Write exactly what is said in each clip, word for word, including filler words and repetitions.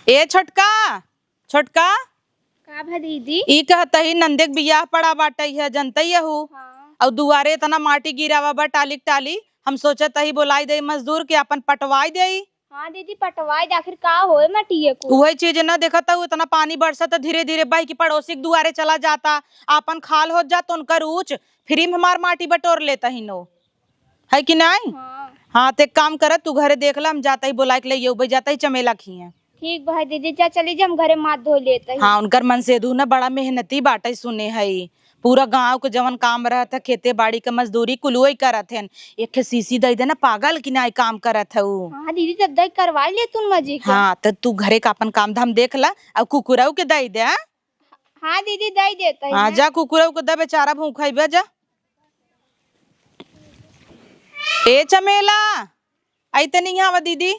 ए छोटका, छोटका। का भा दीदी? ई कहत ही नंदे के बियाह पड़ा बाटइ है, जनतइ हू। हाँ। अउ दुआरे एतना माटी गिरावा बा टाली के टाली, हम सोचत ही बोलाई देई मजदूर के आपन पटवाई देई। हाँ दीदी, पटवाई दे, आखिर का होए मटिए को? उहइ चीज न देखत हू, एतना पानी बरसत, धीरे धीरे बहि के पड़ोसी के दुआरे चला जाता, आपन खाल होत जात उनकर ऊँच, फ्री में हमार माटी बटोर लेत ही नो। है कि नाहीं? हाँ। हाँ, ते एक काम करत, तू घरे देख ला, हम जात ही बोलाइ के लइ अउबइ, जात ही चमेला खिए। ठीक बा दीदी, जा चली जा, हम घरे माथ धो लेत ही। हाँ, उनकर मनसेधू न बड़ा मेहनती बाटइ, सुने हई। पूरा गाँव के जवन काम रहत ह, खेते बाड़ी के मजदूरी कुल उहइ करत हन। एक ठे सीसी दइ दे न, पागल कि नाहीं काम करत ह उ। हाँ दीदी, तब दइ करवाइ ले तू मजे के। हाँ, त तू घरे क आपन काम धाम देख ला, अउ कुकुरउ के दइ दे, हाँ? हाँ दीदी, दइ देत ही हाँ, मैं। जा कुकुरउ के दे, बेचारा भूखइ बा, जा। ए चमेला, अइतनी आवा दीदी।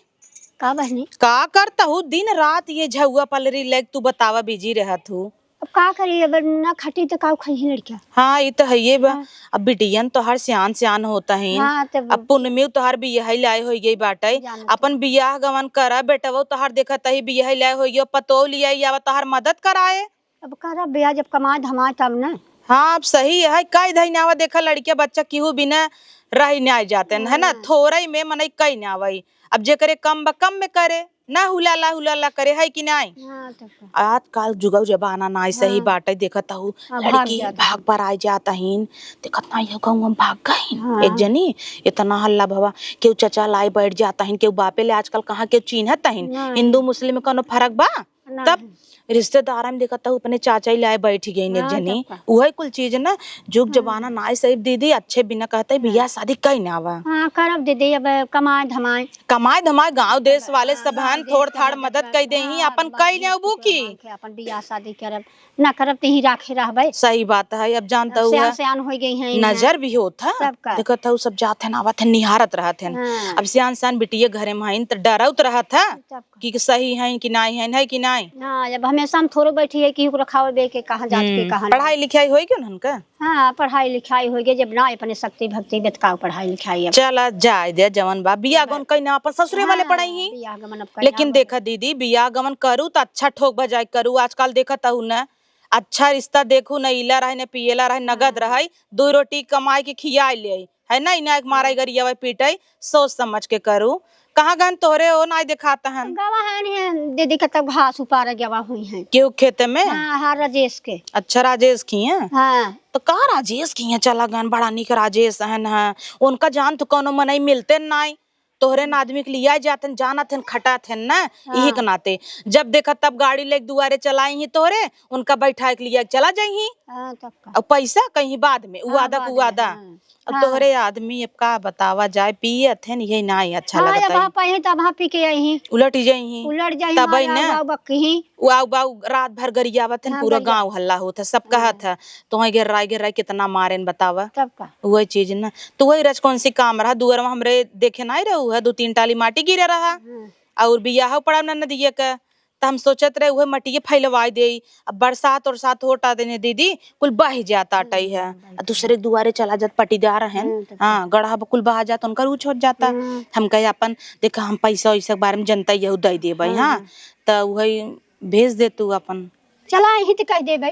का बहनी? का करत हू दिन रात ये झउआ पलरी लइके, तू बतावा, बिजी रहत हू। अब का करी, अब न खटी त का खइही लड़का? हाँ, ई त हइये बा। हाँ। अब बिटियन तोहार सियान सियान होत हीं। हाँ, तब अब पुनमिउ तोहार बियाह लाए होइ गइ बाटइ। जानत अपन बियाह गवन करा, बेटवउ तोहार देखत ही बियाह लाए होइ गइ, पतोह लियाई आवा तोहार मदद कराए। अब करब बियाह, जब कमाए धमाए तब न। हाँ, अब सही है, कइ धइ नावा, देखा लड़किया बच्चा केहू बिना रहि नाहीं जात हैं, है ना? हाँ। थोरइ में मनई कइ नावइ। अब जेकरे कम बा, कम में करे, ना हुलाला हुलाला करे, है कि नाहीं? हाँ, तब का। आजकल जुगउ जमाना नाहीं सही हाँ। बाटइ, देखत हू, हाँ, भाग लड़की जात भाग हैं। पर आइ जात हीं, देखत नाहीं हउ, गाँव में भाग गइन। हाँ। एक जनी, एतना हल्ला भवा, केहू चचा लाइ बइठ जात हीं, केहू बापे ले, आजकल कहाँ केहू चीन्हत हीं? नाहीं। हिंदू मुस्लिम में कउनो फरक बा? नाहीं। तब रिश्तेदार में देखत हू, अपने चाचा ही लाए बइठ गइन एक हाँ, जनी, तब का। उहइ कुल चीज न, जुग हाँ। जमाना नाहीं सही दीदी, अच्छे बिना कहत ही हाँ। बियाह शादी कइ नावा। हाँ, करब दीदी, अब कमाए धमाए। कमाए धमाए, गाँव देश वाले हाँ, सब गाँव हन, देश थोड़ के थाड़ मदद मदद कइ देही, हाँ, अपन बात कइ बिल्कुल लेबू की। कमाए के अपन बियाह शादी करब, ना करब त ही राखे रहबइ। सही बात है, अब जानत अब हू सियान है, सियान होइ गइ हैं, नजर भी होत है। तब का। देखत हू सब जात हैं, आवत हैं, निहारत रहत हैं। हाँ। अब सियान सियान बिटिये घरे में हइन, त डरउत रहत है। तब कि सही हैं कि नाहीं हैं, है कि नाहीं? ना, अब हमेशा हम थोड़ो बैठी है कि ओकरा खावे बे के कहाँ जात के हम्म। कहाँ पढ़ाई लिखाई होइ गइ उन्हन का? हाँ, पढ़ाई लिखाई होइ गइ, जब ना अपने शक्ति भक्ति बेतकाऊ पढ़ाई लिखाई अब। चला, जाए दे, जवन बा। बियाह गवन कइना अपन ससुरे वाले हाँ, पढ़ाई ही। बियाह गवन अब कइना लेकिन अब। देखा दीदी, बियाह गवन करू त अच्छा ठोक बजाए करू। आजकल देखत हू न, अच्छा रिश्ता देखू न, इला रहे न पियला रहे, नगद हाँ। रहे, दो रोटी कमाए के खियाए ले आई। है ना, इना एक मारा हाँ। गरियावा पीटइ, सोच समझ के करू। कहाँ गन तोहरे ओ नाहीं देखात हन? गवा है नहीं, दीदी के तब घास उपारे गवा हुई हैं। केहू खेते में? हाँ, हाँ, राजेश के। अच्छा, राजेश की हैं? हाँ। तो का राजेश की हैं चला गन, बड़ा निक राजेश हन, हाँ। उनका जान तो कउनो मनई मिलते नाहीं। तोहरे न आदमी के लिया जात हन, जानत हन, खटात हन ना, हाँ। इही के नाते। जब देखा तब गाड़ी लेके दुआरे चला अइहीं तोहरे, उनका बैठाए के लिया के चला जइहीं। हाँ, तब का। अउ पैसा कहीं बाद में, उ हाँ, वादा बाद क में, वादा। हाँ। अब हाँ। तोहरे आदमी अब का बतावा जाए, पियत हन, यही नाहीं अच्छा हाँ, लगत अब है। आप आए हैं, तब आप पी के आई हैं। उलट जाई हैं। उलट जाई तब हैं, है ना? आऊ बाऊ बकही। उ आऊ बाऊ रात भर गरियावत हन, हाँ, पूरा गरिया। गाँव हल्ला होत है, सब हाँ। कहत है, "तोहई घेर्राई घेर्राई कितना मारेन बतावा।" तब का? वही चीज ना। तो वही रचकौंसी काम रहा, दुअरवा हमरे देखे नाहीं रहू है, दो तीन टाली माटी गिरे रहा। हाँ। और बियाह पड़ा ननदिया के, त हम सोचत रहे उहे मटिये फैलवाई देई। अब बरसात उरसात होता देने दीदी, कुल बहि जात आटइ है। हम्म, आ दूसरे के दुआरे चला जात पटीदार हन। हम्म, तो हाँ, गड़हा कुल बहा जात, उनकर ऊँच होत जाता। हम्म। हम कहे अपन, देखा हम पैसा वैसा के बारे में जनता यहू दइ देबइ, हम्म, हाँ। हम्म। त उहे भेज दे तू अपन। चला, अइहीं त कहि देबइ।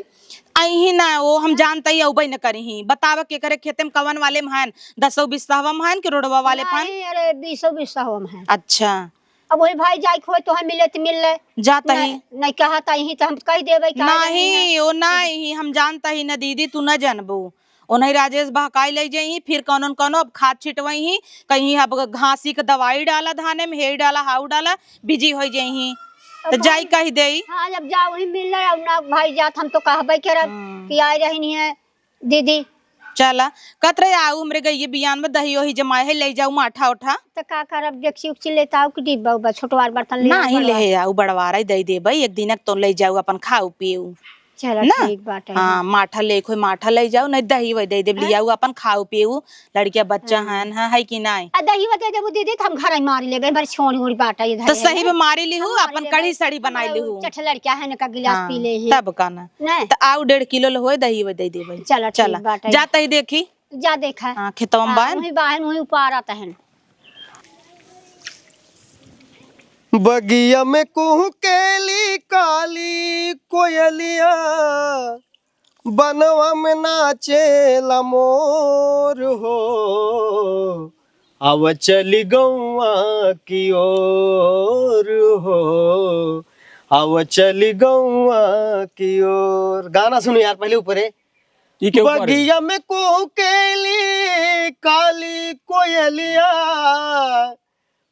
अइहीं ना, वो हम हाँ। जानत ही अउबइ न करिहीं। बतावा केकरे खेते में कवन वाले में हन, दसौ बिस्सहवा में हन कि रोडवा वाले में हन? नहीं, अरे, बीसौ बिस्सहवा में हन। अच्छा। अब वही भाई जाइक होय तोहइ मिले त मिल ले। जात ही। नहीं, नहीं कहत अइहीं त हम कहि देबइ का नहीं, जानी है। वो नहीं, हम जानत ही न दीदी, तू न जनबू। ओनही राजेश बहकाई लइ जइहीं, फिर कउनो न कउनो अब खाद छिटवइहीं, कहीं अब घासी क दवाई डाला धाने में, हेई डाला, हाउ डाला, बिजी होइ जइहीं। त अब जाई भाई कहि देई। हाँ, जब जाओ वही मिल ले, अब ना भाई जात हम तो कहबइ करब हम्म। कि आइ रहिन है दीदी। चला, कहत रहे आऊ हमरे गइये बियान में दही ओही जमाए है, लइ जाऊ माठा ओठा। त का करब, डेकची उकची लेत आऊ कि डिब्बा उब्बा, छोटवार बर्तन ले आऊ, नहीं, बड़वार। ले आऊ, बड़वार ही दइ देबइ, एक दिनक तो लइ जाऊ, अपन खाऊ पीऊ। चला, ना? ठीक बाटे। हाँ, माठा लेक होई, माठा लइ जाऊ, नहीं दही वही दइ देब, हाँ? लियाऊ, अपन खाऊ पीऊ, लड़किया बच्चा हाँ। हन, हाँ, है कि नाहीं? आ दही वही दइ देबू दीदी, त हम घर ही मारी लेबे, बड़ी छोड़ी होड़ी बाटे इधर तो है सही ना? में मारी लिहू, हम मारी अपन लेबे। कढ़ी सड़ी बनाई हमारे लिहू। चठ लड़किया है ना, का गिलास हाँ, पी ले ही। तब का ना? नहीं। त आऊ डेढ़ किलो ले होई, दही वही दइ देबइ। चला, ठीक चला। बाटे। जात ही देखी। जा देखा। हाँ, खेतवा में हाँ, बाहन। वही बाहन, वही उपारत हन। बगिया में कुहकेली काली कोयलिया, बनवा में नाचेला मोर हो, आव चली गौआ की ओर हो, आव चली गौआ की ओर। गाना सुनो यार, पहले ऊपर है। ई के ऊपर है? बगिया में कुहकेली काली कोयलिया,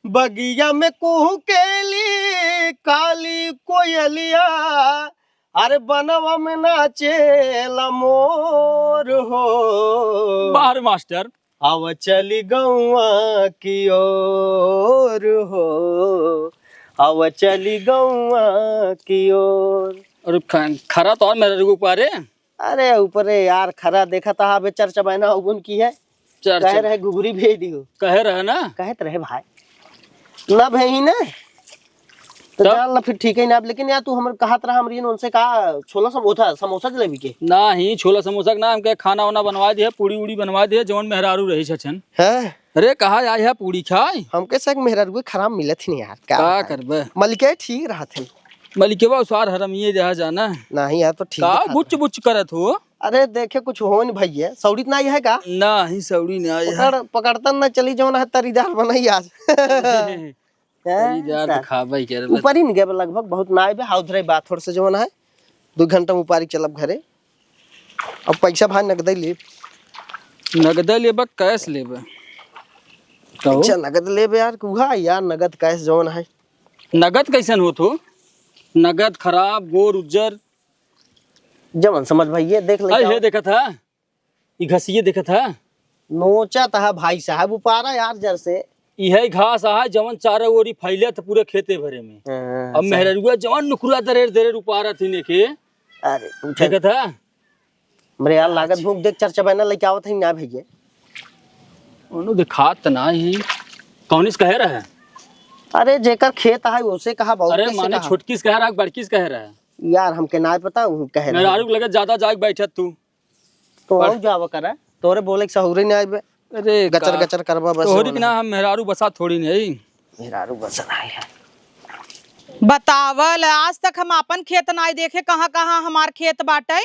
बगिया में कुहकेली काली कोयलिया, अरे बनवा में नाचेला मोर हो। बाहर मास्टर। आव चली गौआ की ओर हो, आव चली गौआ की ओर। और ख-, खरा तो और मेरे ऊपर है। अरे ऊपरे यार, खरा देखत हा, अबे चर्चा बहना उगुन की है। चर्चा कहे रहे घुघुरी भेज दियो। कहे रहे ना? कहत रहे भाई। ना भेही ना। तो तब? जान ला फिर ठीक है ना, लेकिन यार तू हमर कहत रहा, हमरी उनसे कहा छोला समोसा, समोसा जलेबी के। ना ही, छोला समोसा के ना, हमके खाना वाना बनवा दिया, पूड़ी उड़ी बनवा दिया, जवन मेहरारू रही छछन। हैं? अरे, कहा आए है पूड़ी खाए? हमके से एक मेहरारू खराब मिलत ही नहीं यार, का का बताएं? करबे? मलिके ठीक रहत है। मलिकेवा उसार हरमिये जहाँ जाना। नहीं यार, तो ठीक का है। बुच बुच करत हो? अरे, देखे कुछ हो नहीं भैया, सौड़ी तो नहीं है का? नहीं, सौड़ी नहीं है। पकड़, पकड़तन ना चली जौन है तरीदार बनाई आज। हैं? तरीदार तो सर। खाबे करे बस। ऊपर ही नहीं गए लगभग, बहुत ना आए बे, हाउ धरे बात थोड़ से जौन है, दो घंटा में ऊपर ही चलब घरे। अब पैसा भाई नगदे ले। नगदे लेबा, कैश लेबा? कहो। अच्छा, नगद लेबे यार, कुहा यार, नगद कैश जौन है। नगद कैसन होत हो? नगद खराब, गोर उज्जर। जवन समझ भैया, देख ले अरे जाओ। हे देखत है, ई घसिये देखत है। नोचा तहा भाई साहब, उपारा यार जर से। इहे घास है जवन चारों ओरी फैले त पूरे खेते भरे में। हाँ, अब सही। मेहररुआ जवन नुकुरा दरेर दरेर उपारा थी ने के। अरे, पूछे। देखत है? हमरे यार लागत भूख देख चर्चा बहना लेके आवत है ना भैया। ओनो दिखात त ना ही। कौनिस कहे रहे? अरे, जेकर खेत है, उसे कहा, बहुत अरे, कैसे माने कहा? छोटकिस कहे रहा, बड़किस कहे रहे? यार, हमके ना पता, उ कहे रहे। मेहरारू के लगे ज्यादा जाके बैठत तू। तो पर आऊ जावा करा, तोरे बोले के सहूरे नहीं आइबे। अरे, गचर का? गचर करबा बस तोहरी जवन के ना है। हम मेहरारू बसा थोड़ी नहीं। मेहरारू बसा नहीं है। बतावल, आज तक हम आपन खेत नाई देखे, कहाँ कहाँ हमार खेत बाटे।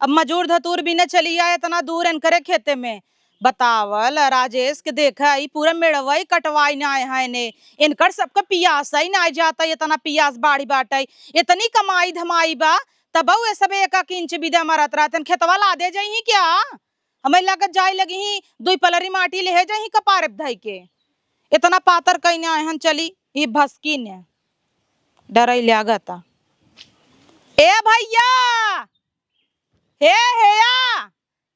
अब मजूर धतूर बिने चली आए इतना दूर इनकरे खेते में। बतावल, राजेश के देखा, ई पूरा मेड़वा ही कटवाई ना आए हैं ने। इनकर सबका पियास ही ना जाता, इतना पियास बाड़ी बाटे, इतनी कमाई धमाई बा, तबहु ये सब एक एक इंच बिदा मरत रहतन। खेतवा लादे जइहीं क्या? हमें लगत जाए लगिहीं, दुई पलरी माटी लेहे जइहीं कपारे धई के। इतना पातर कइने आए हन, चली, ई भसकी ने। डरई लागत। ए भैया! हे, हेया!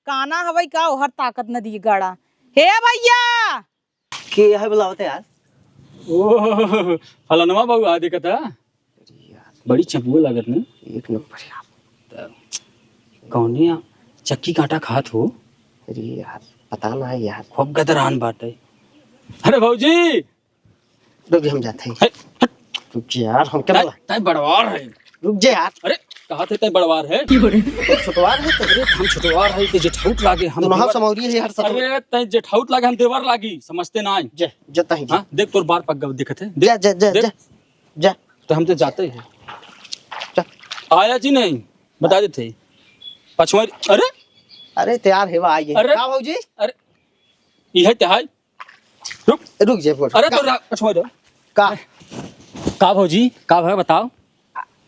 काना हवई का, ओहर ताकत न दी गाड़ा। हे भैया! के है बुलावत है यार? ओ, फलनवा बउआ, देखत है? अरे यार। बड़ी चपुआ लागत न? एक नंबर यार। त कौनिया चक्की काँटा खात हो? अरे यार, पता ना है यार। खूब गदरान बाटे। अरे भौजी! रुक जा, हम जाते हैं। हे, हट। रुक जा यार, हम क्या तै, बोला? तै बड़वार है। रुक जा यार। अरे, कहा थे तै बड़वार है? तो छोटवार है तो। अरे, हम छोटवार है, ते जेठाउट लागे, हम दोनों देवर। समौरी है यार, सब। अरे, तै जेठाउट लागे, हम देवर लागी, समझते ना है। जा, जा तहीं जा। हाँ, देख तोर बार पक गव दिखत है। देख, जा, जा, जा, देख। जा। जा। तो हम तो जाते हैं। जा। आया जी नहीं, बता देते हैं। पछुआई, अरे? अरे, तैयार है, वह आई है। अरे? का भौजी? अरे, यह क्या है? रुक। रुक जे, बोल। अरे, का? तो रा-, पछुआई दो। का? का भौजी? का भय बताओ?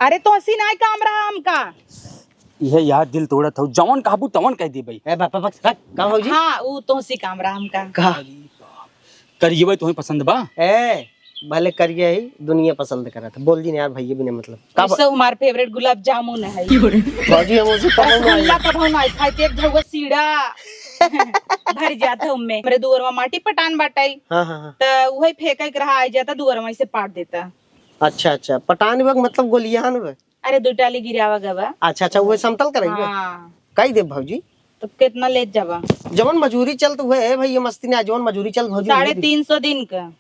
अरे, तोहसी नाई काम रहा हमका। यह यार दिल तोड़त हो, जवन कहबू तवन कह देबे। ए, बा-, बा-, बा-, का, का भौजी? हाँ, ऊ तोहसी काम रहा हमका। का? करिए भाई, तुम्हें पसंद बा? ए, भले करिए ही, दुनिया पसंद करत है। बोल दी ना यार, भैया बिना मतलब। का वैसे बा- हमार favourite गुलाब जामुन है। भौजी, हम उसे पसंद रसगुल्ला नहीं। कभो नहीं खाई, एक धौवा सीढ़ा भर जाता उनमें। मेरे दुअरवा माटी पटान बाटाई। हाँ, हाँ, हाँ। त उहे फेंके के रहा, आई जाता दुअरवा से पाट देता। अच्छा, अच्छा, पटान बा मतलब गोलियान बा? अरे, दो टाली गिरावा गवा। अच्छा, अच्छा, उहे समतल कराई बा? हाँ। कई देब भौजी? तो कितना लेत जाबा? जवन मजूरी चलत उहे है भैया, मस्ती ना, जवन मजूरी चलत भौजी, साढ़े तीन सौ दिन का।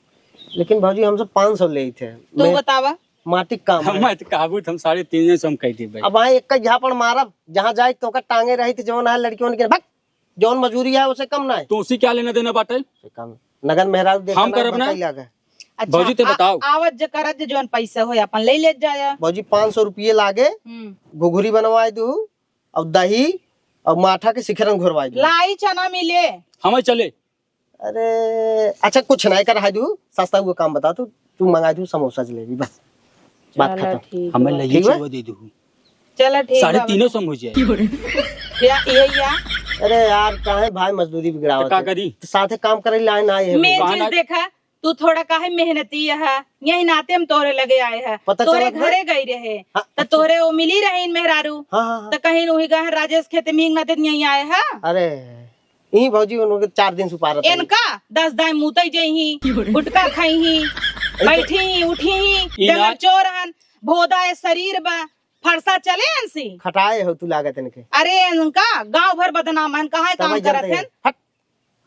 लेकिन भौजी, हमसे पाँच सौ लेत है। तू मैं बतावा। माटी काम है। मैं तो काबू, हम साढ़े तीन सौ हम कह देबे। अब वहाँ एक झापड़ मारब, जहाँ जाए तो ओकर टांगे रही थी, जवन है लड़की उनके, भाग, जवन मजूरी है, उसे कम ना है। तो उसी क्या लेना देना बाटे? उसे कम। नगन मेहरारू देखा हम ना, करब ना। बताई लागे। अच्छा, भौजी, ते आ-, बताओ। आवत जे करत जे जौन पैसा होय, अपन ले लेत जाया। भौजी, पाँच सौ रुपये लागे, हम्म। घुघुरी बनवाए दू, और दही, और माठा के सिखरन घोरवाए दू। लाई चना मिले। हमें चले। अरे, अच्छा, कुछ नहीं कर, हाय दू, सस्ता हुआ काम बता तू, तू मंगा दू समोसा जलेबी, बस। बात चला, खत्म। ठीक हमें बा। लइए ठीक बा? चुआ दे दू। चला, ठीक साढ़े बा। तीनों सौ में हो जाए। या, ये या। अरे यार, काहे भाई मजदूरी बिगड़ावत तो का है? करी? तो साथे काम करे लाए ना आए हैं मेन भाई। चीज कहाँ ना? देखा, तू थोड़ा काहे मेहनती है, यही नाते हम तोरे लगे आए हैं। पता तोरे चलत ना? घरे गई रहे, हाँ, तो अच्छा। तोरे वो मिली रहे इन मेहरारू, हाँ, हाँ, हाँ। तो कहीं वही गए राजेश खेते मींग ना देत यहीं आए हैं। अरे, ई भौजी उनके चार दिन से उपारत है। इनका दस दाई मुतई जइही, गुटखा खइही, बैठी ही, उठी ही, ई डंगर ना- चोर हन, भोदा ए शरीर बा, फरसा चले इनसे। खटाए हो तू लागत इनके। अरे इनका गांव भर बदनाम हन, कहाँ काम समझ करत जानते हैं। हन? हट।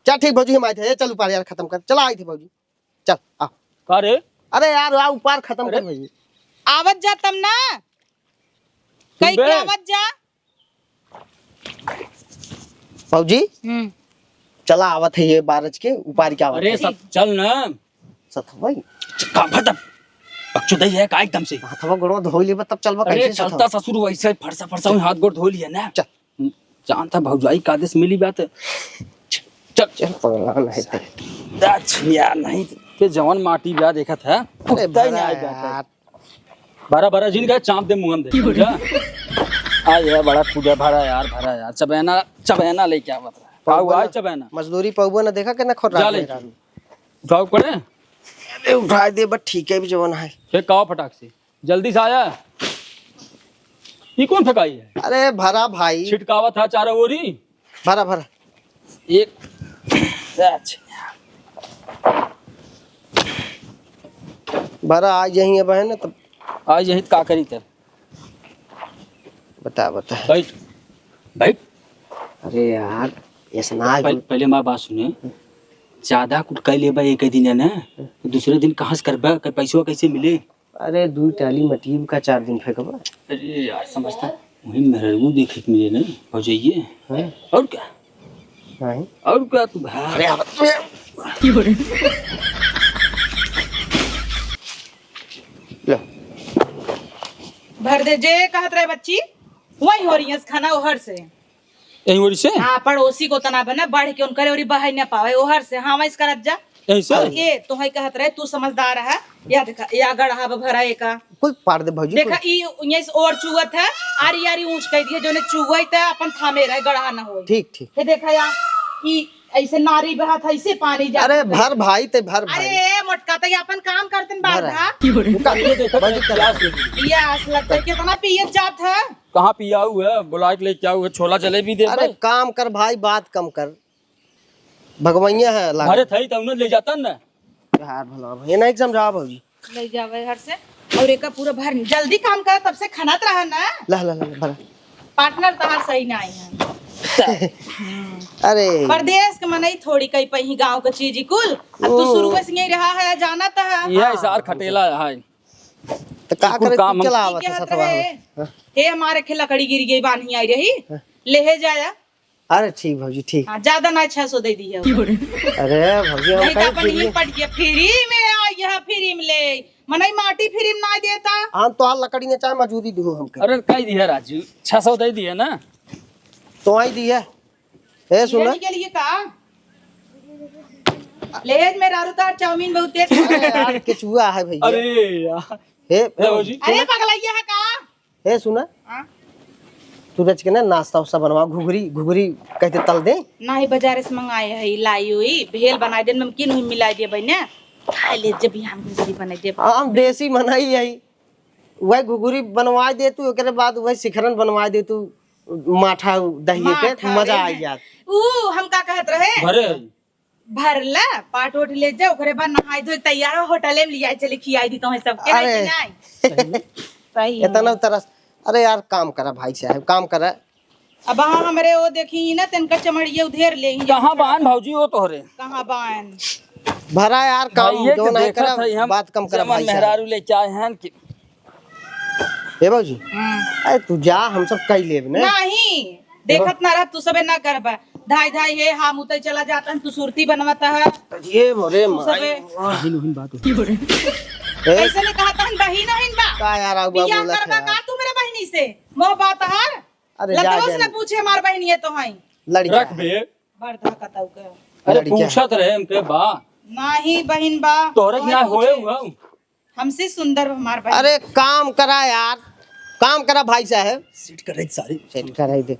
चल ठीक भौजी, हम आए थे, चल उपार यार खत्म कर, चला आई थी भौजी, चल आ। का रे? अरे यार, आ उपार खत्म अरे। कर भौजी। आवत जा तब ना, कई बे। के आवत जा। भौजी, हम्म। चला आवत है ये बारज के उपार के आवत अरे है। सब चल ना। सत भाई। का भदम? बकचोदई है का एकदम से? हथवा गोड़वा धोई लेबा तब चलबा अरे कैसे सत चलता भाई? ससुर वैसे फरसा फरसा हुई हाथ गोड़ धो लिया ना। चल। जानता भौजाई का आदेश मिली बात। चल। चल पगला नहीं ते। दक्षिणिया नहीं। के जवन माटी बा देखत है, अरे उतना ही भरा नहीं आएगा। यार। भरा, भरा, जिन का चाप दे मुहन दे, समझा? आ, ये बड़ा कूदा, भरा यार, भरा यार, चबैना, चबैना लेके आवत रहा। का हुआ है चबैना? मजदूरी पौबो ना देखा, कितना खोट जा रहा ले। है। उठाओ पड़े? अरे, उठाए दे, बस ठीक है, भी जवन है। फिर काओ फटाक से, जल्दी से आया। ये कौन फेंकाई है? अरे, भरा भाई। छिटकावा था चारों ओरी। भरा, भरा। एक, अच्छा। भरा, आज यहीं अब है ना, तब आज यही का करी तब? बता, बता। बैठ, बैठ। अरे यार, ऐसा ना पहले, पहले हमार बात सुने। ज्यादा कुछ कह लेबा एक दिन है ना, तो दूसरे दिन कहाँ से करबा, कर पैसवा कैसे मिले? अरे, दुई टाली मटीब का चार दिन फेंकबा। अरे यार, समझता, वही मेहररू देखे के मिले ना, भौजइये। हाँ। और क्या? नहीं। और क्या तू भा-, अरे, अब लो। भर दे, जे कहत रहे बच्ची, वही हो रही है खाना ओहर से। यही ओरी से? हाँ, पड़ोसी को तना बना, बढ़ के उनकरे ओरी बहाई न पावे, ओहर से, हाँ, वैस करत जा। यही से? और ये, तो है कहत रहे, तू समझदार है, या देखा, या गढ़ा बा भरा एका। कुल पार दे भौजी, देखा, कुल। ई, यहीं से और चुअत है, आरी, आरी ऊंच कह दिए, जो ने चुअत है, अपन थामे रहे, गढ़ा न होई। ठीक, ठीक। ये देखा या, ई ऐसे नारी बहत है, ऐसे पानी जात अरे, है। भर भाई, ते भर भाई। अरे, मोटका, ते अपन काम करते न भर बाधा। है। वो का ये देखा, बंद कर। प्यास लगी। ये आस लगता है, कितना पियत जात है। कहाँ पियाऊ है? बुला के लेके आऊ है, छोला जलेबी दे अरे भाई। काम कर भाई, बात कम कर। भगवैया है लागे। भरे थाई तब न ले जाता न। यार भला भैया नहीं समझा भौजी। ले जावे हर से। और एका पूरा भर जल्दी काम कर, तब से खनात रहा ना। ला, ला, ला, ला, भरा। पार्टनर तहार सही ना आई है। अरे। परदेस के मनई थोड़ी कई पही गाँव के चीज कुल। अब तू ओ। शुरू से यही रहा है, जानत है। यह हाँ। सार खटेला है। तो का कुल करे, काम तू हम चला ई आवत है कहत सतवा रहे, में। हाँ। हे हमारे खे लकड़ी गिर गई, बान्ही आई रही, हाँ। ले हे जाया। अरे ठीक भौजी, ठीक। हाँ, ज्यादा ना छह सौ दे दी है। अरे भौजी, हम नहीं तो कहीं अपन free ही में पट गया, free में आ, यह free में ले, मनई माटी free में ना देता। हम तो हाल लकड़ी ने चाहे मजूरी दो हमके। अरे कह दिया राजू, छह सौ दे दिया ना। तो आई दिया। ए सुना। के लिए का? लेज में रारू तार चाउमीन बहुत टेस्ट अरे यार, केचुआ है भैया। अरे यार। हे, ए भौजी। अरे पगलैया है का? हे सुना। हाँ? तू रच के ना नाश्ता उस्ता बनवा, घुघरी, घुघरी कहते तल दे। नाही, बाजार से मंगाए है, लाई हुई, भेल बनाए दे, नमकीन हुई मिला दे बहने। खा ले जब हम घुघरी बनाए दे। हम देसी बनाई है। वह घुघरी बनवा दे तू, ओकरे बाद वह सिखरन बनवा दे तू, माठा दहिए के, माठा मजा रे। आ जात। ऊ हम का कहत रहे? भरे। भरला, पाट ओट ले जा, ओकरे बाद नहाई धोई तैयार हो, होटले में लियाई चली, खियाई दी तोहे सबके, है अरे। कि नहीं? सही। सही इतना है। तरस, अरे यार, काम करा भाई साहब, काम करा। अब हाँ, हमरे वो देखी ना, तनका चमड़िया उधेर ले ही। कहाँ बान भौजी वो तोहरे? कहाँ बान? भरा यार, काम भाई, ये जो तो नहीं देखत करा, है, हम बात कम करा जमन भाई साहब। मेहरारू लेके आए हैं कि ए भौजी, हम्म। अरे तू जा, हम सब कई लेब ने। नहीं, देखत ना रह, तू सबे ना करबा। धाई धाई हे, हम उतई चला जात हन, तू सुरती बनवत ह। ये मोरे तू माई। सबे बहिन उहिन बात हो। ए? कैसे ने कहत हन बहिन उहिन बा? का यार, आउ बा बियाह बोलत करबा है का यार। तू मेरे बहिनी से? मोह बात हर? अरे जा लतवस जा। न पूछे हमार बहिन ये तो हैं। लड़का रख है। बे। बड़ धकतऊ के। अरे लड़का। पूछत रहे हमके बा। नाही बहिन बा। तोहरे के तोहे यहाँ होए पूछे। हुआ। हमसे सुंदर हमार बहिन। अरे काम करा यार, काम करा भाई साहब। सेट कराई दे सारी। सेट कराई दे।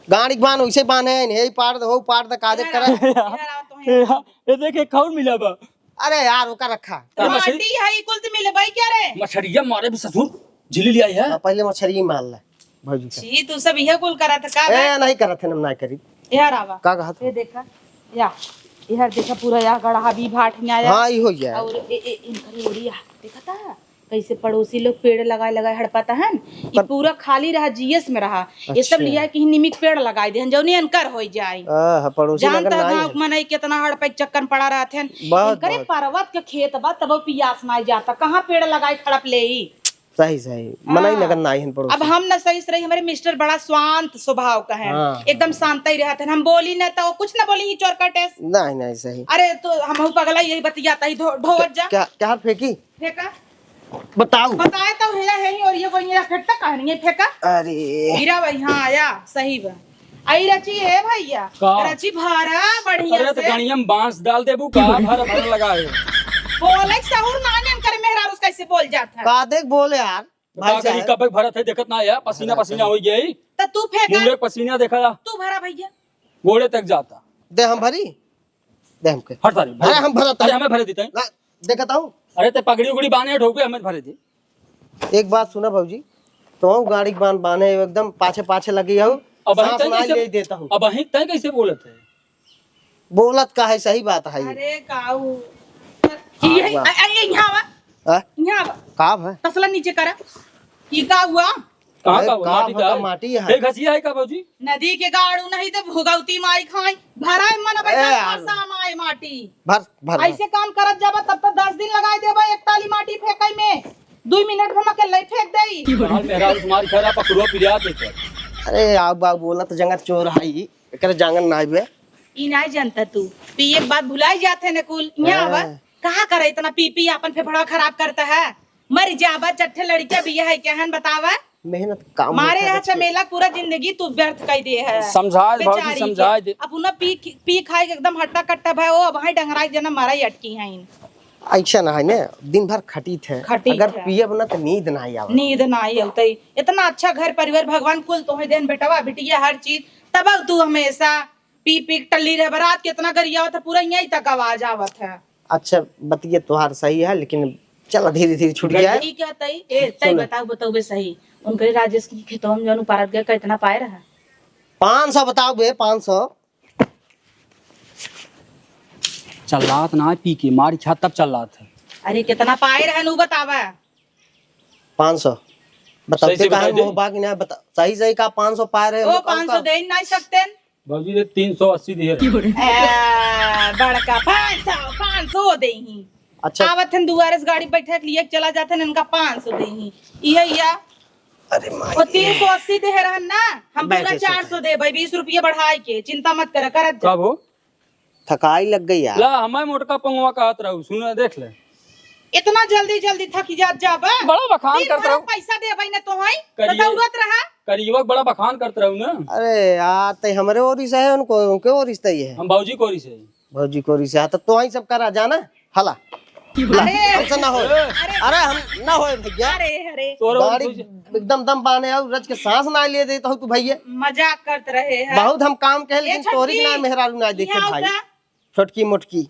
गाड़ी के बान वैसे बांधे हैं, यही पार दे, हो पार दे, कादे इधर करा। आओ, इधर आओ तो हैं। ए, देखे कौन मिला बा? अरे यार, ओका रखा। अरे मछली। माटी है, ई कुल त मिले भाई क्या रे? मछरिया मारे भी ससुर, झिली लिया है। हाँ, पहले मछरी मार ले, भौजी का। छी, तू सब इहे कुल करत का बे? ए, नहीं करत है, हम ना करी। यार आवा। का कहत ये हो? देखा, या, यार देखा पूरा या गड़हा भी भाट हिया या। हाँ, ई हो जाए। और ए, ए, इनकर ओरिया, देखा था? कैसे पड़ोसी लोग पेड़ लगाए लगाए हड़पत हन, ई पर पूरा खाली रहा, जीएस में रहा। ये सब अच्छा। लिया कि निमिक पेड़ लगाए देहन, जौनी अनकर होई जाए। आह, पड़ोसी जानता लगन है नाई गाँव है। के मनई कितना हड़पे के चक्कर में पड़ा रहत हन। बहुत, इनकरे बहुत। पर्वत के खेत बा, तबो पियास नाई जाता, कहाँ पेड़ लगाए हड़प ले ई? सही, सही। मनई हाँ। लगन नाई हन पड़ोसी। अब हम न सही से रही, हमारे मिस्टर बड़ा शांत स्वभाव का है, हाँ। एकदम शांत ही रहत हन। हम बोली न तो कुछ न बोली, ई चोर कटेस। नहीं, नहीं, सही। अरे तो हमहू पगला यही बतियाता ही धो-, ढोवत जा। क्या, क्या फेंकी? फेंका। बताओ। बताए तो है, है ही, और ये कोई ये फेंकता कहाँ नहीं है, फेंका। अरे। गिरा भाई, हाँ, आया, सही बा। आई रची है भैया, का? रची भरा बढ़िया अरे, तो से। गणिया में बांस डाल देबू का? भर, भर लगा है। बोले सहूर ना आने करे मेहरारू से कैसे बोल जात है? का देख बोल यार, तो भाई का करी, साहब। कब तक भरत है, देखत ना है, पसीना, अरे, पसीना हो गया ही। तो तू फेंका। मुंह में पसीना देखा। तू भरा भैया। गोड़े तक जाता। दे हम भरी। दे हमके। हट सारी, अरे, हम भरत अरे, हई। हमें भरे देते हैं। ना, देखत हूँ। अरे, ते पगड़ी उगड़ी बांधे, ढोके हमें भरे दे। एक बात सुना भौजी, तो गाड़ी के बांध बांधे एकदम पाछे पाछे लगी हूँ, अब अहीं सांस तय ना कैसे, ले देता हूँ। अब अहीं तय कैसे बोलत है? बोलत का है, सही बात है। अरे, काऊ। ये, हाँ, वाह। अ-, अ-, ये यहाँ आवा। हाँ? यहाँ आवा। का है? तसला नीचे करा। ये का हुआ? कहाँ अरे, का हुआ? का माटी हुआ? का है? माटी है। ए, घसिया है का भौजी? नदी के गाड़ू नहीं तो भुगौती माई खाई। भरा है मन भाई ए, दस यार। वर्षा माई माटी। भर, भर, भर। ऐसे काम करत जाबा तब तो दस दिन लगाई देबा एक टाली माटी फेंकई में। दुई मिनट में अकेले फेंक देई। हाल मेरा तुम्हारी खैर आप पकड़ो पिरिया देते। अरे, आओ बाबू, बोला तो जंगत चोर है ई। एकरे जांगन ना आइबे। ई नाई जानता तू, पिए के बाद भुलाई जात है न कुल। यहाँ आवा, हाँ। कहाँ करे इतना पी पी आपन फेफड़वा खराब करता है? मर जाबा, चट्ठे लड़के बिया है क्या हन बतावा? मेहनत काम मारे होता है रहा बच्चे। चमेला पूरा जिंदगी तू व्यर्थ कर दे है। समझाए भौजी, बेचारी के। समझाए दे। अब उन्हें पी, पी खाए के एकदम हट्टा कट्टा भय, ओ अब हाई डंगराई जना मारा ही अटकी हैं। ऐसा ना है ने, दिन भर खटीत है। खटीत अगर है। पियब ना तो नींद ना आवे। नींद ना आई होतई। इतना अच्छा घर परिवार भगवान कुल तोहे देन बेटवा, बिटिया हर चीज, तब तू हमेशा पी पी के टल्ली रहे। रात के इतना गरियावत है, पूरा यहीं तक आवाज आवत है। अच्छा, बतिया तोहार सही है, लेकिन चल धीरे धीरे छूट गया। ई क्या तई? ए, तई सुन। बताओ, बताओ बे सही। उनके राजेश की खेतवा में जौन उपारत गए, कितना पाए रहा? पाँच सौ बताओ बे, पाँच सौ। चल्लात ना है, पी के मार खा तब चल्लात है। अरे, कितना पाए रहे, नू बतावा। पाँच सौ। बताओ, सही ते से कहा बताई दे। मोह बाकी ना बता, सही सही का पाँच सौ पाए रहे, ओ, हम लोग पाँच सौ का दे ही नहीं सकते। भौजी रे, तीन सौ अस्सी दिए रहे। ए, बड़का, पाँच सौ, पाँच सौ दे ही। अच्छा। आवत हन दुआरे से गाड़ी बैठा के लिए चला जात हन, इनका पाँच सौ दे ही। इहे या। अरे माई। वो तीन सौ अस्सी दे रहन ना, हम बैठे पूरा चार सौ दे भाई, बीस रुपये बढ़ाई के, चिंता मत कर, करत जा। कब हो? थकाई लग गई यार। ला, हमें मोटका पंगवा कहत रहू, सुन, देख ले। इतना जल्दी जल्दी थकी जात जाबा? बड़ा बखान दिन करत भर रहू। पैसा देबै न तोहई, तो करिए। दौड़त रहा। करिएवा के बड़ा बखान करत रहू ना। अरे यार, ते हमरे ओरी से है, उनको, उनके ओरी से ही है। हम भौजी कोरी से। भौजी कोरी से, हाँ, तो तोहई सब करा जाना, हला। ला, अरे। हमसे ना होए। अरे। अरे, हम ना होए भैया। अरे, अरे। तोरे गाड़ी ओरी से। एकदम दम बाने आउ, रज के सांस ना ले देता हूँ तू भैया। मजाक करत रहे हैं। बहुत हम काम कहे, ए, लेकिन तोरी के छोटकी, ना मेहरारू ना देखे यहाँ भाई। उठा। छोटकी मोटकी।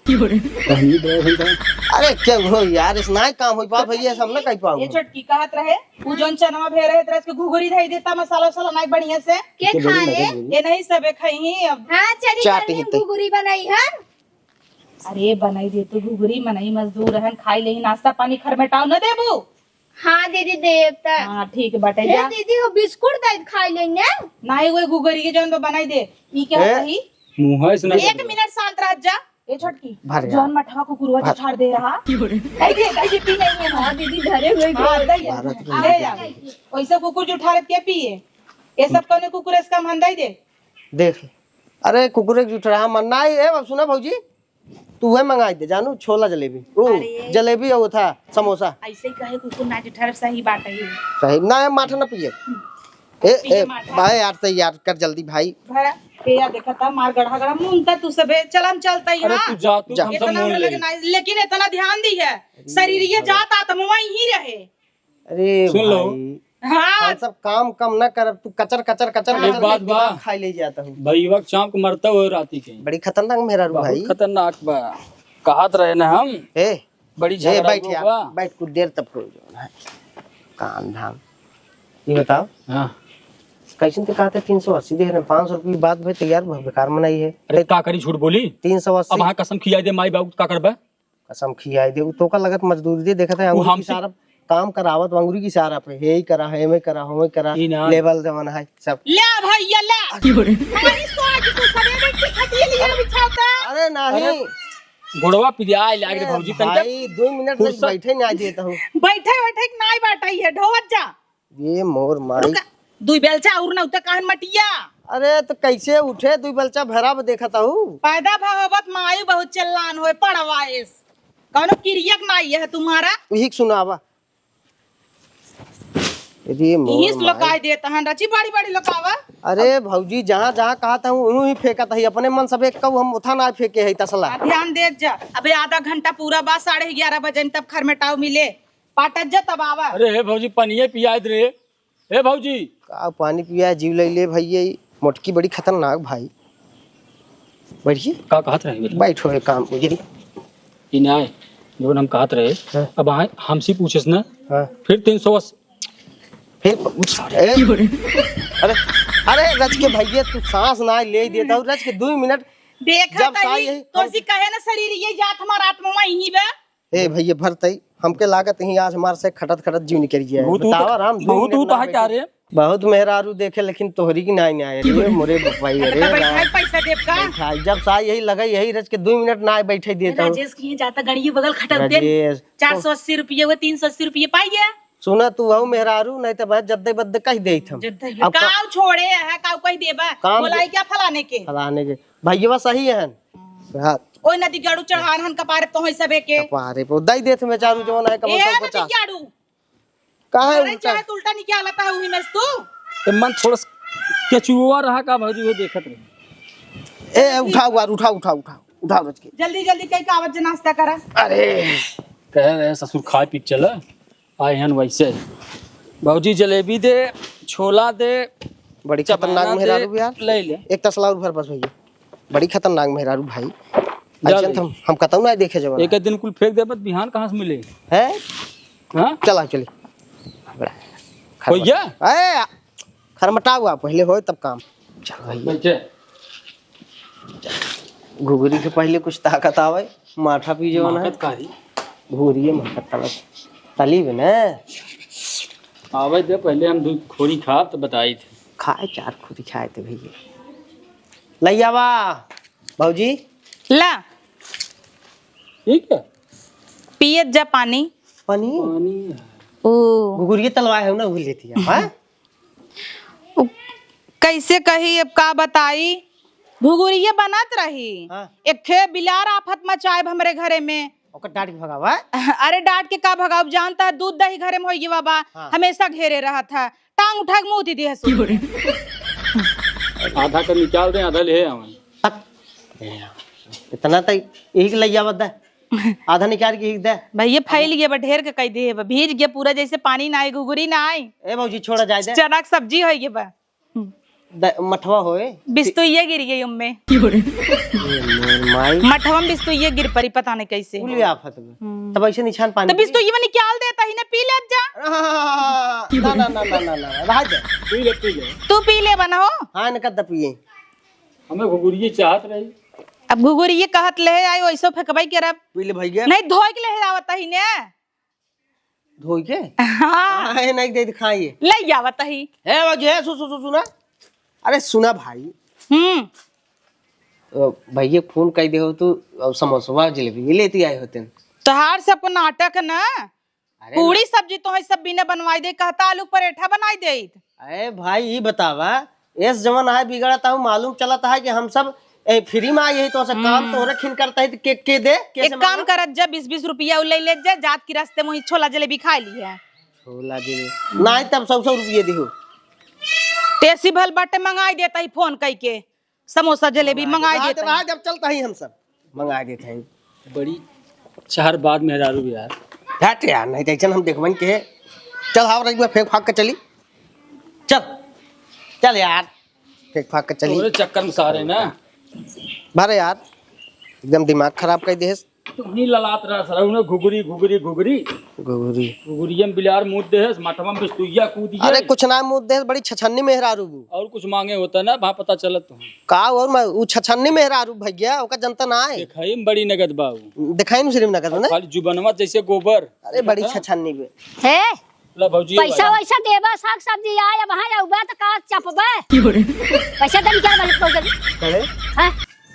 बहनी बे भैया। अरे, क्या हो यार, इस नाई काम होई पा भैया, सब ना कह पाऊँ। ये छोटकी कहत रहे, उ जौन चनवा भे रहे, तरह के घुघुरी धई देता, मसाला वसाला नाई बढ़िया से। के खाए? ये नहीं सबे खइहीं अब। हाँ, चली चाट करनी ही हम ते। घुघुरी बनाई हन। अरे, बनाई दे तू घुघुरी, मनई मजदूर हन, खाई लेही, नाश्ता पानी खरमेटाओ न देबू? हाँ दीदी, देब त। हाँ, ठीक बाटे, हे जा। दीदी, वो बिस्कुट दे खाई लेंगे। नाही, वो घुघुरी के जौन तो बनाई दे। ई क्या ए? कही? मुँह है इसने एक मिनट शांत रह जा। ए छोटकी, भर जा। जौन मठवा कुकुरवा भर। जुठार दे रहा। दे दे, दे दे, पी नहीं है। हाँ दीदी, धरे हुए हाँ, दे दे। भारत में ले जा। वैसे कुकुर जुठार के पिए? ये सब कौन कुकुर इसका मन दे दे? देख। अरे कुकुरे के जुठरा मन ना आई। ए, अब सुना भौजी, तू उहे मंगाई दे जानू, छोला जलेबी। ऊ, अरे। जलेबी और था समोसा। ऐसे ही कहे कुकुर ना जुठरा, सही बात है। सही ना है, माठा ना पिए। ए, पिए ए, माठा। भाई यार, तैयार कर जल्दी भाई। भरा, के या देखा था, मार गढ़ा गढ़ा मुंह ता तू सबे, चल हम चलता ही, अरे हाँ? तू जा, तू जा। हम सब इतना मुंह हमरा ले। लगे ना, लेकिन इतना ध्यान दी है, अरे शरीर ये भाई। जात आत्मा वहीं रहे। अरे सुन लो। भाई, हाँ। हम सब काम कम ना करब, तू कचर, कचर, कचर, एक कचर बात में बा। दिमाग खाई ले जाता हूँ। भईवा चाँप के मरता हुए राती के। बड़ी खतरनाक मेहरारू बहुत भाई। खतरनाक बा। कहत रहे ना हम। ए, बड़ी ए, झगड़ा बैठ यार, बा। बैठ कुछ देर तब हो जाओ ना। काम धाम। ये बताओ। हाँ। कैसन ते कहते तीन सौ अस्सी दे रहे, पाँच सौ रुपये बात भाई तैयार भ-, बेकार मनाई है। अरे का करी, झूठ बोली? तीन सौ अस्सी। अब हाँ कसम खिया दे माई बाबू, का करबे? कसम खियाई दे, उ तोका लगत मजदूरी दे, देखत है वो अंगुरी की हमसे इशारा, काम करावत, अंगुरी की इशारा पे, हे ही करा, हे में करा, हो में करा, ई ना। लेवल जवन है सब। ले भैया ले। की बोले? हमारी सोच तू सबे बैठ के खटिया लिए बिछावता। अरे नहीं। अरे, गोड़वा पिराए लाग रे ए भौजी, तनका भाई, दो मिनट तक फुर्सत। बैठे ना देता हूँ। बैठे बैठे के नाई बाटा ही है, ढोवत जा। ये मोर माई। रुका, दुई बेलचा और ना उतर कहन मटिया। अरे तो कैसे उठे दुई बेलचा भरा ब देखत हूँ। पैदा भ होबत माई बहुत चिल्लान होए पड़वाइस। कौनो किरियक नाई है तुम्हारा। यही सुनावा। अरे मोर इहिस माई। लोकाई देत हन रची बड़ी बड़ी लोकावा। अरे भौजी जहाँ जहाँ कहत हूँ उन्हों ही फेंकत है अपने मन सब एक कऊ हम उठा ना फेंके है तसला। आ, ध्यान देत जा। अबे आधा घंटा पूरा बा, साढ़े ग्यारह बजे में तब खरमेटाव मिले। पाटत जा तब आवा। अरे हे भौजी, पनिये पियाइत रे। हे भौजी। का पानी पिया, जीव ले ले भैया, ई मोटकी बड़ी खतरनाक भाई। बैठिए। का कहत रहे बेटा? बैठो, एक काम हो जाई। ई ना आए, जौन हम कहत रहे, हाँ। अब आए, हमसे पूछेस ना, हाँ। फिर तीन सौ अस्सी। फिर, ए, अरे, अरे, रच के भैया, तू सांस ना ले देता हूँ, रच के दो मिनट। देखा जब तनी, साई यही तो सी कहे ना शरीर ये जात हमारा आत्मा वहीं बे। ए भैया भरतई, हमके लागत ही आज हमार से खटत खटत जीव निकल गया है। भूत ऊत, बतावा राम, दो भूत मिनट ऊत ना है क्या बैठे। रे? बहुत मेहरारू देखे, लेकिन तोहरी की नाई, नाई रे, मोरे भाई, अरे अरे बैठा राम। पैसा देब का? बैठा, जब सा यही लगा, यही रच के दो मिनट ना बैठे देता हूँ। राजेश की जाता गड़िए बगल खटक दे। राजेश, चार सौ अस्सी रुपये हुए, तीन सौ अस्सी रुपये पाइए। सुना तू हऊ मेहरारू, नहीं तो बस जद्दे बद्दे कह देत हम। जद्दे अब का-, काऊ छोड़े है, काऊ कह देबा? काम बोलाई दे-, क्या फलाने के? फलाने के। भैया सही है। हाँ। ओए नदी गाड़ू चढ़ान हन कपारे तोहई सबे के। कपारे पे दई देत में चारू जवन है, कम ए से कम नदी पचास। गाड़ू। काहे अरे उल्टा? चाहे तू उल्टा निकालता है उही में से तू। ए, मन थोड़ा सा केचुआ रहा का भौजी, वो देखत रहे। ए, उठाओ यार, उठाओ, उठाओ, उठाओ, उठाओ रच के। जल्दी, जल्दी कई कावत जे नाश्ता करा। अरे, कहे रहे ससुर खाए पी चला, आए हन वैसे। भौजी जलेबी दे, छोला दे, बड़ी खतरनाक चबाना दे, मेहरारू यार। ले ले। एक तसला और भर बस भैया। बड़ी खतरनाक मेहरारू भाई। जा अच्छा, ले। हम, हम कतऊ ना देखे जब एक दिन कुल फेंक देबत, बिहान कहाँ से मिले? हैं? हाँ? चला, चली। बड़ा हो गया? ए, खरमटा हुआ, पहले होए तब काम। चल भैया। बैठे। घुघरी के पहले कुछ ताकत आवे, माठा पी जवन है। माठत का है? घुघरिये माठत तलब। तली बे ना। आवे दे, पहले हम दू खोरी खा तो बताई थे। खाए चार खोरी खाए थे भैया। लइयावा, भौजी। ला। ठीक है। पियत जा पानी। पानी? पानी है। ओ। घुघुरिये तलवाए हो ना, वही लेती है, हाँ? उ, कैसे कही, अब का बताई, घुघुरिये बनत रही। हाँ। एक खे बिलार आफत मचाएब हमरे घरे में। ओकर डांट के भगावा। अरे डांट के का भगाउब, जानता है दूध दही घरे में होई गवा बा, हाँ। हमेशा घेरे रहत है, टांग उठा के मुँह दे दिहस। आधा का निकाल दे, आधा ले आवन। तक। इतना तो यही के लइया बता। आधा निकाल के ही दे। भैया फैल गया बा, ढेर के कह दे बा, भीज गया पूरा, जैसे पानी ना आए, घुघुरी ना आए। ए भौजी, छोड़ा जाए दे। चना के सब्जी होई गया बा। हम्म। द-, मठवा होए। बिस्तुइये गिर गई उनमें। ए, मोर माई। मठवा में बिस्तुइये गिर पड़ी, पता नहीं कैसे। कुल आफत में। हम्म। तब ऐसे निछान पानी तो पी। बिस्तुइये में निकाल देता ही ना, पी ले जा। ना, ना, ना, रह दे। पी ले, पी ले। तू पी ले बना हो। हाँ, इनका द पिए। हमें घुघुरिये चाहत रही। अब घुघुरिये कहत ले आए, वैसो फेंकबई के रब। पी ले भैया। नहीं, धोए के ले आवत ही ने। धोई के? हाँ। हाँ, ये नहीं दे दिखाइए। ले आवत ही। ए, वो जे, सु-, सु-, सु-, सुना। अरे, सुना भाई। हम्म। अ, भैया फोन कर दे हो तू, अब समोसवा जलेबी ये लेती आए होते हैं। तोहार सबको नाटक है ना। अरे पूरी ना। सब्जी तो है सब बिना बनवाई दे, कहता आलू पराठा बनाई दे। अरे भाई, ये बतावा, एस जवन आए बिगड़त हूँ, मालूम चलत है कि हम सब ए, फ्री में आई है, तो से काम हम्म। तोहरे खिन करता है, तो के, के दे, कैसे एक काम मांगा? करत जा, बीस बीस रुपया उ ले लेत जा, जात की रास्ते में ही छोला जलेबी खाई ली है। छोला जलेबी। नाहीं, तब सौ सौ रुपये दिहो। तेसी भल बाटे, मंगाई देता ही फोन कई के, समोसा जलेबी मंगाई देता ही। जब चलता ही हम सब मंगाई देता ही। बड़ी चार बाद मेहरारू यार। हट यार, नहीं तो ऐसन हम देखबन के। चल, हाव रजबा, फेंक फाक के चली। चल, चल यार, फेंक फाक के चली। तोरे चक्कर में सारे ना। बारे यार, एकदम दिमाग खराब कर देस। तुम ही ललात रहा सर, उन्हें घुघरी, घुघरी, घुघरी। घुघरी। घुघरिया में बिलार मूत देस, मठवा में बिस्तुइया कूद दिए। अरे कुछ ना मूत देस, बड़ी छछन्नी मेहरारू बू। और कुछ मांगे होता ना, वहाँ पता चलत तुम। का और मैं, उ छछन्नी मेहरारू भैया, ओका जनता ना है। देखाई में बड़ी नगद बा उ। देखाई में सिर्फ नगद और ना? खाली जुबनवा जैसे गोबर। अरे बड़ी देखा? छछन्नी बे। हे, ला भौजी, पैसा वैसा देबा, साग सब्जी आए, अब हाँ जाऊबा त का चपबे? पैसा देन क्या मदद कर दे? अरे? हाँ?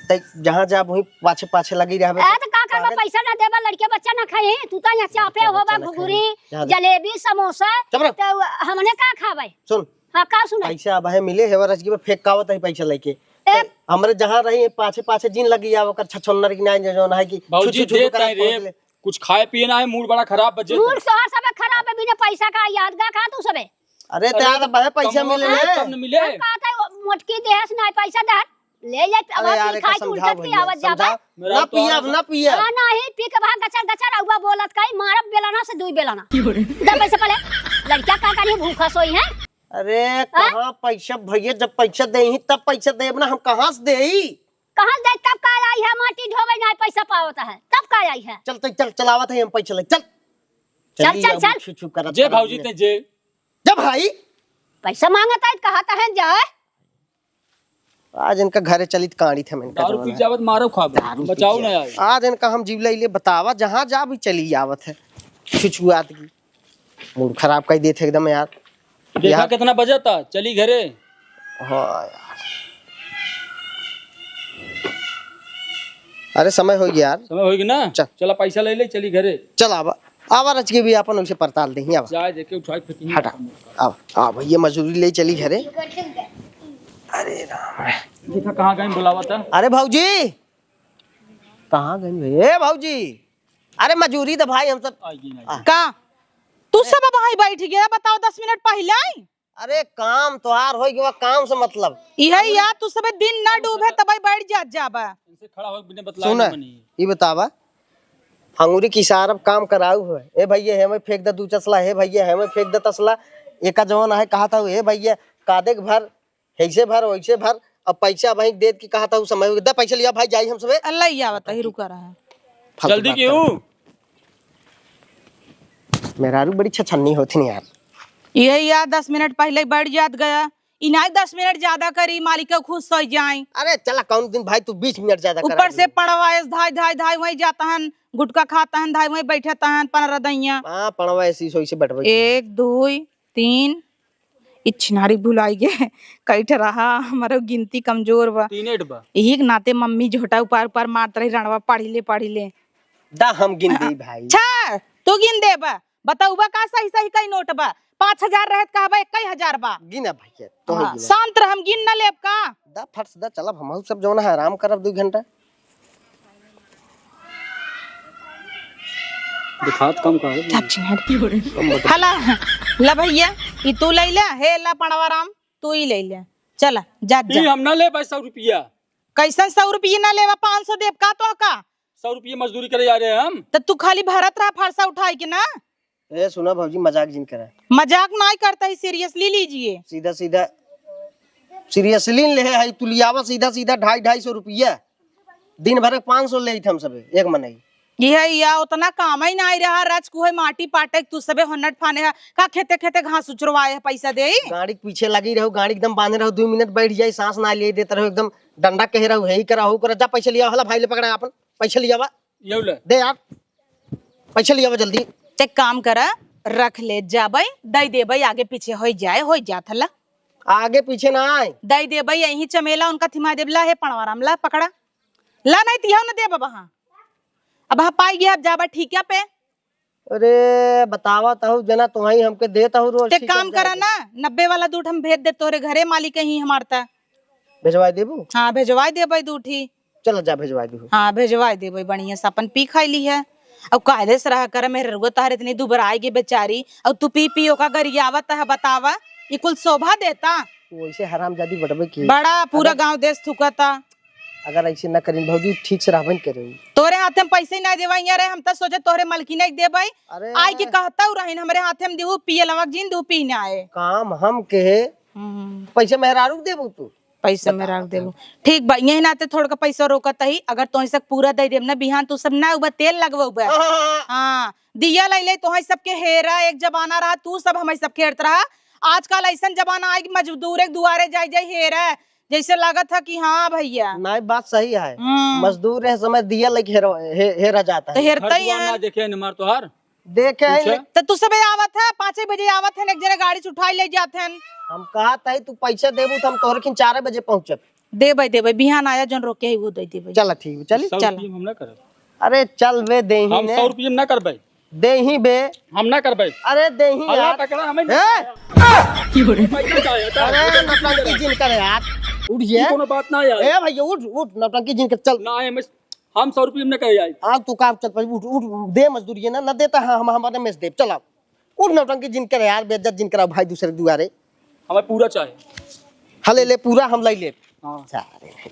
ते जहाँ जाब वहीं पाछे पाछे लगी रहबे ए, त तो का करबा? कागज पैसा ना देबा, लड़के बच्चा ना खाए, तू तो यहाँ चापे लड़के होबा, बच्चा ना घुघुरी, खाए। यहाँ दे। जलेबी, समोसा, चुप रह। तो हमने का खाबे? सुन। हाँ, का सुना? पैसा अब है मिले, हेवर रजगी में फेंक कावत है पैसा लेके। ए? ते हमरे जहाँ रही है, पाछे पाछे जिन लगी जाब, ओकर छछोन्नर की नाई जौन है कि भौजी, छु, छु, छु, दे करत ताई रे। पहुँच ले। कुछ खाए पिए ना है, मूड बड़ा खराब बजे मूड तक। तोहार सबे खराब है, बिना पैसा का याद गा खा तू सबे। अरे, ते यार, बहे पैसा कम मिले होता है, ले। तब न मिले। हम कहते हैं, मोटकी देहस ना पैसा दे, ले ले, अब अरे यार, पी एका खाई समझाओ उलटत के भैया, आवत जाबे। समझाओ। मेरा ना तो पिया, आवाज ना पिया। हाँ, नहीं, पी के भाग गचर गचर, अउआ बोलत काई, मारब बेलाना से दुई बेलाना। दे पैसा पहले, लड़किया का करी, भूखा सोई है। अरे, हाँ? कहाँ पैसा भैया, जब पैसा दे ही तब पैसा देब ना, हम कहाँ से देई? कहाँ से दे, तब का आई है, माटी ढोवे ना पैसा पावत है, तब का आई है? चल, चल, चल, चलावत है हम पैसा ले, चल। चल, चलिए, चल, अब चल। छू, छू करत जे करत भौजी में। ते जे। जा भाई। पैसा मांगत है, कहा कहे जाए। आज इनका घरे चलित काढ़ित हम इनका दारू जौन पी है। जावत मारो खाबो, दारू पी बचाओ के। ना आए। आज इनका हम जीव ले ले बतावा, जहाँ जा भी चली आवत है। छुछुआत की। मूड खराब कर देत है एकदम यार। देखा यार। कितना बजत है, चली घरे। हाँ यार। अरे समय हो गया यार। समय हो गया ना? चल। चला पैसा ले ले, चली घरे। चल आवा, आवा रच के भी अपन उनसे पड़ताल देही, आवा। जाए देखे उठाई फेंकी। हटा, आवा, आवा, ये मजदूरी ले चली घरे। अरे राम। देखा कहाँ गए बुलावा था। अरे भौजी, कहाँ गए भैया? ए भौजी, अरे मजूरी तो भाई हम सब आइए ना। आ। का? तू सब अब वहीं बैठ गया, बताओ दस मिनट पहले आई। अरे काम तोहार होई गवा, काम से मतलब। इहे यार, तू सबे दिन ना डूबे तबई बैठ जात जाबा। इनसे खड़ा होके बिना बतलाए सुन, ना बनी। ई बतावा, अंगूरी के इशारा पे काम कराऊ है। ए भैया, हेमे फेंक दे दू चसला, हे भैया, हेमे फेंक दे तसला। एका जवन आहे कहा था, हे भैया, कादे के भर, ऐसे भर, वैसे भर। अब पैसा भाई देत की कहा था, उस समय दे पैसा लिया भाई, जाई हम सबे। अल्लाह ही आवत है, रुका रहा। फालतू जल्दी बात क्यों? करत। मेहरारू बड़ी छछन्नी होती नहीं यार। इहे यार, दस मिनट पहले बैठ जात गया, इनाई दस मिनट ज्यादा करी, मालिक के खुश हो जाए। अरे चला, कौन दिन भाई तू बीस मिनट ज्यादा करा ऊपर से दी। पड़वा एस धाई, धाई, धाई, वहीं जाता हन, गुटखा खाता हन, धाई, वहीं बैठता हन, पनरा दैया। हाँ, पड़वा एस, इस वही से बैठबे। एक, दो, तीन, इच्छनारी भुलाई गे, कई ठे रहा, हमारो गिनती कमजोर बा। तीन एट बा। यही के नाते मम्मी झोटा उपार, उपार मारत रही, रणवा पढ़ी ले, पढ़ी ले। दा हम गिन देई भाई। अच्छा, तू गिन देबा। बतउबा का सही सही कई नोट बा? पाँच हजार रहत कहबा, इक्कीस हजार बा। गिना भैया, तो हाँ, गिना। शांत रह, हम गिन न लेब का? दा फट से दा, चलब हमहू सब जौन है, आराम करब दू घंटा। दिखात कम का है? चाप चिंगारी। कम बता। हला, ला भैया, ई तू ले ले, हे ला पड़वाराम, तू ही ले ले। चला, जा, ई जा। हम ना लेब सौ रुपया। कैसन सौ रुपया ना लेबा, पाँच सौ देब का तो का? सौ रुपया मजदूरी करे जा रहे हैं हम। त तू खाली भरत रहा फरसा उठाई के ना। ए, सुना भौजी, मजाक जिन करा। मजाक नाई करता ही, seriously लीजिए। सीधा सीधा seriously ले है, तू लियावा सीधा सीधा ढाई, ढाई सौ रुपया। दिन भर के पाँच सौ लेइत हम सबे, एक मनई। यह या उतना काम ही नाई रहा, रच कुहे माटी पाटे, तू सबे होनट फाने है। का खेते खेते घास उचरवाए है, पैसा देई? गाड़ी के पीछे लगी रहो, गाड़ी एकदम बांधे रहो, दो मिनट बैठ जाई, सांस ना ले देत रहो, एकदम डंडा कहे रहो, हे ही करा, हो करा, जा पैसा लिया, हला भाई ले पकड़ा अपन, पैसा लियावा। यौ ले। दे यार, पैसा लियावा जल्दी। ते काम करा, रख ले जाबे, दई देबे, आगे पीछे होई जाए, होई जात हला। आगे पीछे ना आए। दई देबे, यही चमेला उनका थिमा देबे, ला हे पड़वाराम, ला पकड़ा। ला नहीं तिहौ न देबे वहाँ। अब हाँ पाई गया, अब जाबे ठीक है पे। अरे बतावा तहु जना, तुहई हमके देत हउ रोज ते ठीक काम है करा जाए। ना, नब्बे वाला दूठ हम भेज दे तोरे घरे, मालिक ही हमार त। भेजवाई देबू? हाँ, भेजवाई देबै दूठी। चल जा, भेजवाई देबू। हाँ, भेजवाई देबै, बढ़िया से अपन पी खाई ली है। अब कायदे से रहा कर, मेहररुआ तहर इतनी दुबराई गे बेचारी, अब तू पी पी ओका गरियावत है, बतावा, ई कुल शोभा देता? तू ऐसे हरामजादी बटबे की। बड़ा पूरा अगर गाँव देश थुकता। अगर ऐसे न करीन भौजी, ठीक से रहबे न करे। तोरे हाथे हम पैसे ही ना देवा, यहाँ रहे, हम त सोचे तोहरे मलकिने के देबै। अरे। आई के कहता उ रहीन, हमरे हाथे हम दिहू, पिए लवक जीन दिहू, पी ना आए। काम हम के, हम्म। पैसे मेहरारू के देबू तू? पैसे बता। मेहरारू के देबू। ठीक बा, यही नाते थोड़ का पैसा रोकत ही, अगर तोही सब पूरा दे देब ना, बिहान तू सब ना उबा तेल लगवा उबा। हाँ, हाँ, हाँ। हाँ, दिया ले ले, तोही सबके हेरा, एक जमाना रहा, तू सब हमें सब खेरत रहा। आजकल ऐसन जमाना आए कि मजदूर एक दुआरे जाए जाए हेरा, जैसे लागत है कि हाँ भैया। नहीं, बात सही है। हम्म। मजदूर रहे समय दिया लेके हेर-, हे-, हेरा जाता तो है। हेरता ही है। ना देखे न मार तोहार। देखे हैं पूछा? ले- तो तू सबे आवत है, पाँचे बजे आवत है, एक जने गाड़ी से उठाई ले जात हैं। हम कहत है तू पैसा देबू तो हम तोहरे खिन चार बजे पहुँचब। देबै, देबै, बिहान आया जौन रोके है वो दे देबै। चला ठीक बा, चली। सौ चला। रुपये में हम ना करब। अरे चल बे, देही हम ने। सौ रुपये में ना करबै। देही बे। हम ना करबै। अरे देही अल्लाह यार। पकड़ा हमें ए! पैसा चाहे था। अरे नौटंकी जिन कर यार। उठ ये। कोनो बात ना यार। ए भैया उठ, उठ नौटंकी जिन कर चल। ना है, मैं, हम सौ रुपये में ना करे यार। आज तू काम चल भाई, उठ, उठ, दे मजदूरी है ना, ना देता है, हम हमारे में से देब। चल आओ। उठ नौटंकी जिन कर यार, बेइज्जत जिन कराओ भाई दूसरे दुआरे। हमें पूरा चाहे। हले ले पूरा हम लाई ले। हाँ। सारे।